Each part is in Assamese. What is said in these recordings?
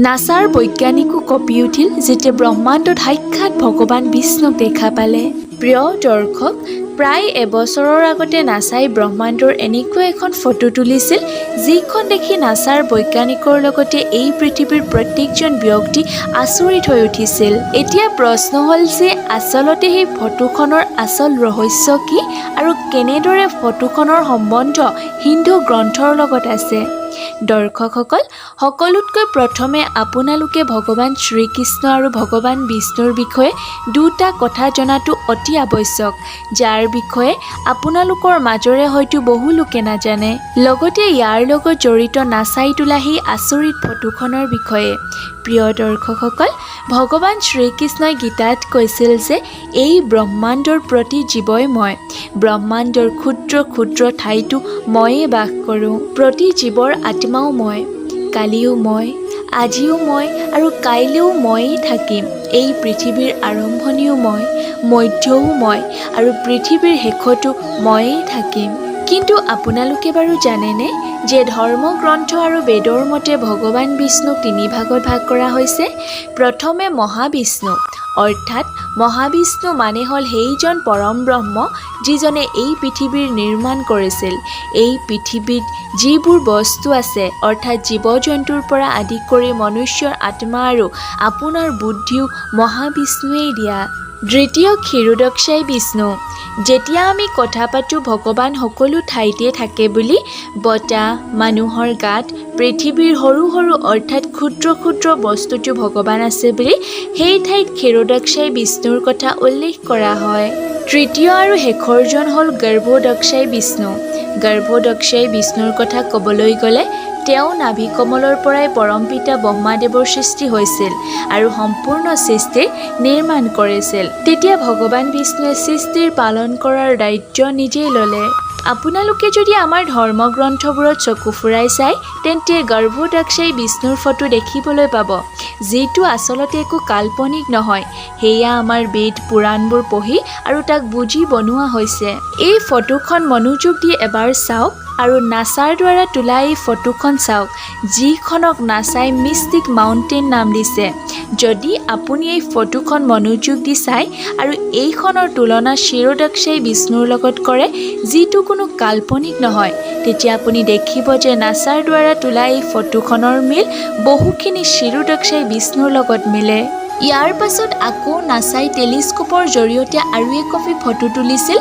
নাছাৰ বৈজ্ঞানিকো কঁপি উঠিল, যেতিয়া ব্ৰহ্মাণ্ডত সাক্ষাৎ ভগৱান বিষ্ণুক দেখা পালে। প্ৰিয় দৰ্শক, প্ৰায় এবছৰৰ আগতে নাছাই ব্ৰহ্মাণ্ডৰ এনেকুৱা এখন ফটো তুলিছিল, যিখন দেখি নাছাৰ বৈজ্ঞানিকৰ লগতে এই পৃথিৱীৰ প্ৰত্যেকজন ব্যক্তি আচৰিত হৈ উঠিছিল। এতিয়া প্ৰশ্ন হ'ল যে আচলতে সেই ফটোখনৰ আচল ৰহস্য কি আৰু কেনেদৰে ফটোখনৰ সম্বন্ধ হিন্দু গ্ৰন্থৰ লগত আছে? দৰ্শকসকল, সকলোতকৈ প্ৰথমে আপোনালোকে ভগৱান শ্ৰীকৃষ্ণ আৰু ভগৱান বিষ্ণুৰ বিষয়ে দুটা কথা জনাটো অতি আৱশ্যক, যাৰ বিষয়ে আপোনালোকৰ মাজৰে হয়তো বহু লোকে নাজানে। লগতে ইয়াৰ লগত জড়িত নাছাই তোলা সেই আচৰিত ফটোখনৰ বিষয়ে। প্ৰিয় দৰ্শকসকল, ভগৱান শ্ৰীকৃষ্ণই গীতাত কৈছিল যে এই ব্ৰহ্মাণ্ডৰ প্ৰতি জীৱই মই। ব্ৰহ্মাণ্ডৰ ক্ষুদ্ৰ ক্ষুদ্ৰ ঠাইতো ময়ে বাস কৰোঁ। প্ৰতি জীৱৰ আত্মাও মই। কালিও মই, আজিও মই আৰু কাইলৈও ময়েই থাকিম। এই পৃথিৱীৰ আৰম্ভণিও মই, মধ্যও মই আৰু পৃথিৱীৰ শেষতো ময়েই থাকিম। কিন্তু আপোনালোকে বাৰু জানেনে যে ধৰ্মগ্ৰন্থ আৰু বেদৰ মতে ভগৱান বিষ্ণুক তিনি ভাগত ভাগ কৰা হৈছে? প্ৰথমে মহাবিষ্ণু, অৰ্থাৎ মহাবিষ্ণু মানে হ'ল সেইজন পৰম ব্ৰহ্ম, যিজনে এই পৃথিৱীৰ নিৰ্মাণ কৰিছিল। এই পৃথিৱীত যিবোৰ বস্তু আছে, অৰ্থাৎ জীৱ জন্তুৰ পৰা আদি কৰি মনুষ্যৰ আত্মা আৰু আপোনাৰ বুদ্ধিও মহাবিষ্ণুৱেই দিয়া। দ্বিতীয় ক্ষীৰোদকশায়ী বিষ্ণু। যেতিয়া আমি কথা পাতোঁ ভগৱান সকলো ঠাইতে থাকে বুলি, বতাহ, মানুহৰ গাত, পৃথিৱীৰ সৰু সৰু অৰ্থাৎ ক্ষুদ্ৰ ক্ষুদ্ৰ বস্তুতো ভগৱান আছে বুলি, সেই ঠাইত ক্ষীৰোদকশায়ী বিষ্ণুৰ কথা উল্লেখ কৰা হয়। তৃতীয় আৰু শেষৰজন হ'ল গৰ্ভোদকশায়ী বিষ্ণু। গৰ্ভোদকশায়ী বিষ্ণুৰ কথা ক'বলৈ গ'লে, তেওঁ নাভিকমলৰ পৰাই পৰমপিতা ব্ৰহ্মাদেৱৰ সৃষ্টি হৈছিল আৰু সম্পূৰ্ণ সৃষ্টিৰ নিৰ্মাণ কৰিছিল। তেতিয়া ভগৱান বিষ্ণুৱে সৃষ্টিৰ পালন কৰাৰ দায়িত্ব নিজেই ল'লে। আপোনালোকে যদি আমাৰ ধৰ্মগ্ৰন্থবোৰত চকু ফুৰাই চায়, তেন্তে গৰ্ভোদকশায়ী বিষ্ণুৰ ফটো দেখিবলৈ পাব, যিটো আচলতে একো কাল্পনিক নহয়। সেয়া আমাৰ বেদ পুৰাণবোৰ পঢ়ি আৰু তাক বুজি বনোৱা হৈছে। এই ফটোখন মনোযোগ দি এবাৰ চাওক আৰু নাছাৰ দ্বাৰা তোলা এই ফটোখন চাওক, যিখনক নাছাই মিষ্টিক মাউণ্টেইন নাম দিছে। যদি আপুনি এই ফটোখন মনোযোগ দি চায় আৰু এইখনৰ তুলনা ক্ষীৰোদকশায়ী বিষ্ণুৰ লগত কৰে, যিটো কোনো কাল্পনিক নহয়, তেতিয়া আপুনি দেখিব যে নাছাৰ দ্বাৰা তোলা এই ফটোখনৰ মিল বহুখিনি ক্ষীৰোদকশায়ী বিষ্ণুৰ লগত মিলে। ইয়াৰ পাছত আকৌ নাছাই টেলিস্কোপৰ জৰিয়তে আৰু একপি ফটো তুলিছিল,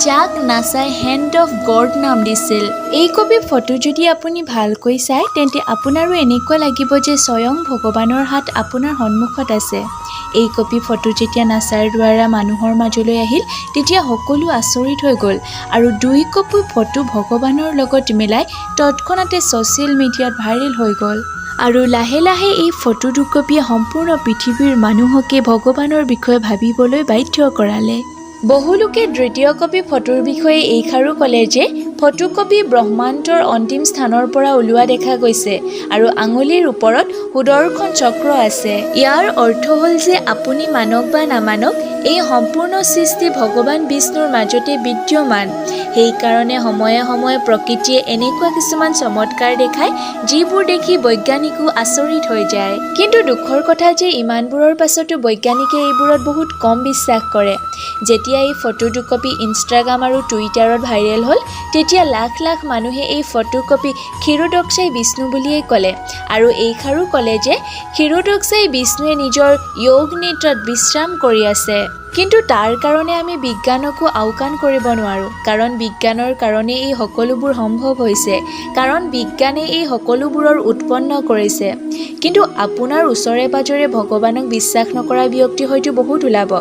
যাক নাছাই হেণ্ড অফ গড নাম দিছিল। এই কপি ফটো যদি আপুনি ভালকৈ চায়, তেন্তে আপোনাৰো এনেকুৱা লাগিব যে স্বয়ং ভগৱানৰ হাত আপোনাৰ সন্মুখত আছে। এই কপি ফটো যেতিয়া নাছাৰ দ্বাৰা মানুহৰ মাজলৈ আহিল, তেতিয়া সকলো আচৰিত হৈ গ'ল আৰু দুই কপি ফটো ভগৱানৰ লগত মিলাই তৎক্ষণাতে ছ'চিয়েল মিডিয়াত ভাইৰেল হৈ গ'ল। আৰু লাহে লাহে এই ফটো দুকপিয়ে সম্পূৰ্ণ পৃথিৱীৰ মানুহকে ভগৱানৰ বিষয়ে ভাবিবলৈ বাধ্য কৰালে। বহুলোকে দ্বিতীয় কপি ফটোৰ বিষয়ে এইষাৰো ক'লে যে ফটোকপি ব্ৰহ্মাণ্ডৰ অন্তিম স্থানৰ পৰা ওলোৱা দেখা গৈছে আৰু আঙুলিৰ ওপৰত সুদৰ্শন চক্ৰ আছে। ইয়াৰ অৰ্থ হ'ল যে আপুনি মানক বা নামানক, এই সম্পূৰ্ণ সৃষ্টি ভগৱান বিষ্ণুৰ মাজতে বিদ্যমান। সেইকাৰণে সময়ে সময়ে প্ৰকৃতিয়ে এনেকুৱা কিছুমান চমৎকাৰ দেখায়, যিবোৰ দেখি বৈজ্ঞানিকো আচৰিত হৈ যায়। কিন্তু দুখৰ কথা যে ইমানবোৰৰ পাছতো বৈজ্ঞানিকে এইবোৰত বহুত কম বিশ্বাস কৰে। যেতিয়া এই ফটো দুকপি ইনষ্টাগ্ৰাম আৰু টুইটাৰত ভাইৰেল হ'ল, তেতিয়া লাখ লাখ মানুহে এই ফটোকপি ক্ষীৰোদকশায়ী বিষ্ণু বুলিয়েই ক'লে আৰু এইষাৰো ক'লে যে ক্ষীৰোদকশায়ী বিষ্ণুৱে নিজৰ য়োগ নিদ্ৰাত বিশ্ৰাম কৰি আছে। কিন্তু তাৰ কাৰণে আমি বিজ্ঞানকো আওকাণ কৰিব নোৱাৰোঁ, কাৰণ বিজ্ঞানৰ কাৰণেই এই সকলোবোৰ সম্ভৱ হৈছে, কাৰণ বিজ্ঞানে এই সকলোবোৰৰ উৎপন্ন কৰিছে। কিন্তু আপোনাৰ ওচৰে পাজৰে ভগৱানক বিশ্বাস নকৰা ব্যক্তি হয়তো বহুত ওলাব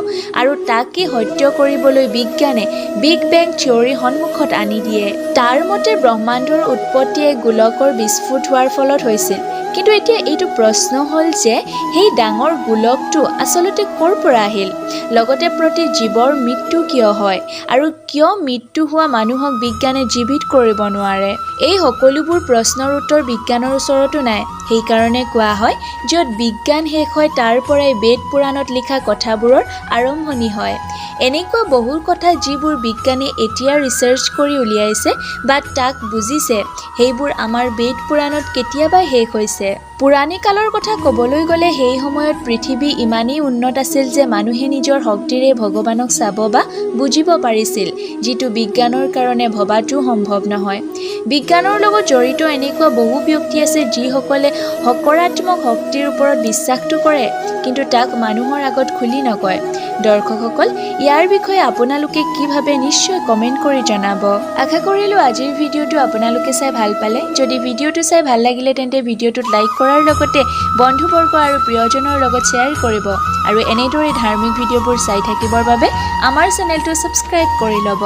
আৰু তাকে সত্য কৰিবলৈ বিজ্ঞানে বিগ বেং থিয়ৰী সন্মুখত আনি দিয়ে। তাৰ মতে ব্ৰহ্মাণ্ডৰ উৎপত্তি এক গোলকৰ বিস্ফোট হোৱাৰ ফলত হৈছিল। কিন্তু এতিয়া এইটো প্ৰশ্ন হ'ল যে সেই ডাঙৰ গোলকটো আচলতে ক'ৰ পৰা আহিল? লগতে প্ৰতি জীৱৰ মৃত্যু কিয় হয় আৰু কিয় মৃত্যু হোৱা মানুহক বিজ্ঞানে জীৱিত কৰিব নোৱাৰে? এই সকলোবোৰ প্ৰশ্নৰ উত্তৰ বিজ্ঞানৰ ওচৰতো নাই। সেইকাৰণে কোৱা হয়, য'ত বিজ্ঞান শেষ হয়, তাৰ পৰাই বেদ পুৰাণত লিখা কথাবোৰৰ আৰম্ভণি হয়। এনেকুৱা বহু কথা যিবোৰ বিজ্ঞানে এতিয়া ৰিচাৰ্চ কৰি উলিয়াইছে বা তাক বুজিছে, সেইবোৰ আমাৰ বেদ পুৰাণত কেতিয়াবাই শেষ হৈছে। আছে। পুৰাণী কালৰ কথা ক'বলৈ গ'লে সেই সময়ত পৃথিৱী ইমানেই উন্নত আছিল যে মানুহে নিজৰ শক্তিৰে ভগৱানক চাব বা বুজিব পাৰিছিল, যিটো বিজ্ঞানৰ কাৰণে ভবাটোও সম্ভৱ নহয়। বিজ্ঞানৰ লগত জড়িত এনেকুৱা বহু ব্যক্তি আছে যিসকলে সকাৰাত্মক শক্তিৰ ওপৰত বিশ্বাসটো কৰে, কিন্তু তাক মানুহৰ আগত খুলি নকয়। দৰ্শকসকল, ইয়াৰ বিষয়ে আপোনালোকে কি ভাবে নিশ্চয় কমেণ্ট কৰি জনাব। আশা কৰিলোঁ আজিৰ ভিডিঅ'টো আপোনালোকে চাই ভাল পালে। যদি ভিডিঅ'টো চাই ভাল লাগিলে, তেন্তে ভিডিঅ'টোত লাইক কৰাৰ লগতে বন্ধুবৰ্গ আৰু প্ৰিয়জনৰ লগত শ্বেয়াৰ কৰিব আৰু এনেদৰে ধাৰ্মিক ভিডিঅ'বোৰ চাই থাকিবৰ বাবে আমাৰ চেনেলটো ছাবস্ক্ৰাইব কৰি ল'ব।